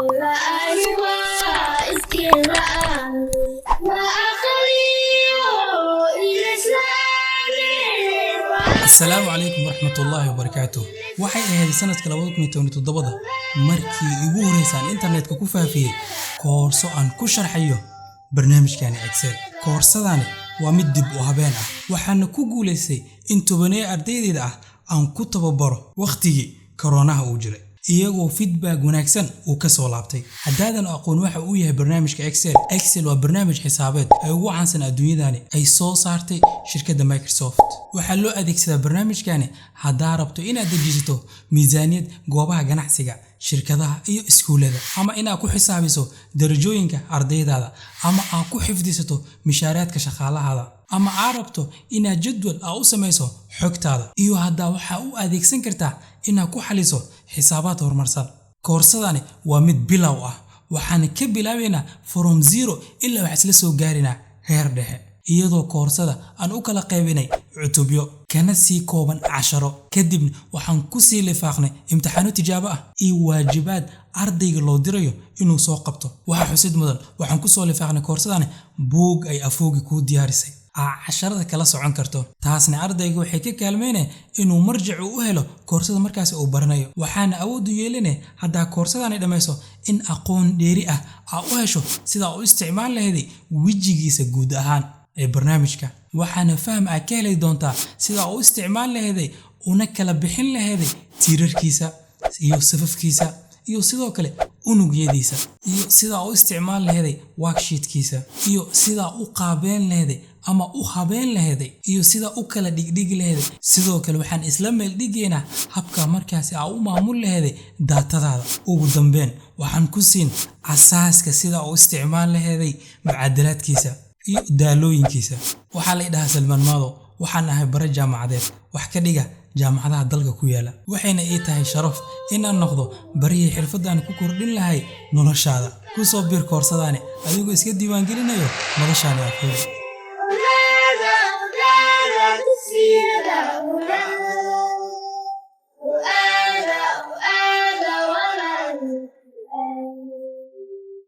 La'aani waa iftiin la'aan, waa aqliyo ilays la'aane. Asalaamu calaykum waraxmatullaahi wabarakaatuh. Waxay ahayd sanadka 2017-da markii ugu horreysay aan internetka ku faafiyey koorso aan ku sharxayo barnaamijkani Excel. Koorsadani waa mid dib u habeen ah, waxaana ku guulaystay in tobaneeyo ardaydayda ah aan ku tababaro wakhtigii koroonaha uu jiray, iyagoo feedback wanaagsan uu ka soo laabtay. Haddaadan aqoon waxa uu yahay barnaamijka Excel, Excel waa barnaamij xisaabeed ee ugu caansan adduunyadani ay soo saartay shirkadda Microsoft. Waxaa loo adeegsadaa barnaamijkani haddaa rabto inaad dejisato miisaaniyad goobaha ganacsiga, shirkadaha iyo iskuulada, ama inaad ku xisaabiso darajooyinka ardaydaada, ama aad ku xifdisato mishaaraadka shaqaalahaada, ama aad rabto inaad jadwal aa u samayso xogtaada, iyo haddaa waxaa u adeegsan kartaa inaad ku xaliso xisaabaad horumarsan. Koorsadani waa mid bilow ah, waxaana ka bilaabaynaa from zero ilaa waxaa isla soo gaarinaa heer dhexe, iyadoo koorsada aan u kala qaybinay cutubyo kana sii kooban casharo. Kadibna waxaan ku sii lifaaqnay imtixaano tijaabo ah iyo waajibaad ardayga loo dirayo inuu soo qabto. Waxaa xusid mudan, waxaan kusoo lifaaqnay koorsadani buug ay Afoogi kuu diyaarisay aa casharada kala socon karto. Taasna ardayga waxay ka kaalmeynaya inuu marjac u helo koorsada markaasi uu baranayo. Waxaana awood u yeelinaya haddaa koorsadani dhammayso in aqoon dheeri ah aa u hesho sidaa u isticmaal laheeday wejigiisa guud ahaan ee barnaamijka. Waxaana faham aa ka heli doontaa sidaa u isticmaal laheeday una kala bixin laheeday tiirarkiisa iyo safafkiisa iyo sidoo kale unugyadiisa, iyo sidaa u isticmaal laheeday worksheetkiisa, iyo sidaa u qaabeen laheeday ama u habeen laheeday, iyo sidaa u kala dhigdhigi laheeday. Sidoo kale waxaan isla meel dhigaynaa habka markaasi aa u maamul laheeday daatadaada. Ugu dambeyn waxaan ku siin asaaska sida u isticmaal laheeday mucaadalaadkiisa iyo daalooyinkiisa. Waxaa la idhahaa Salmaan Maado, waxaan ahay bare jaamacadeed wax ka dhiga jaamacadaha dalka ku yaala, waxayna ii tahay sharaf inaan noqdo barihii xirfaddan ku kordhin lahay noloshaada. Ku soo biir koorsadaani adigoo iska diiwaangelinayo noloshaani Afoogi.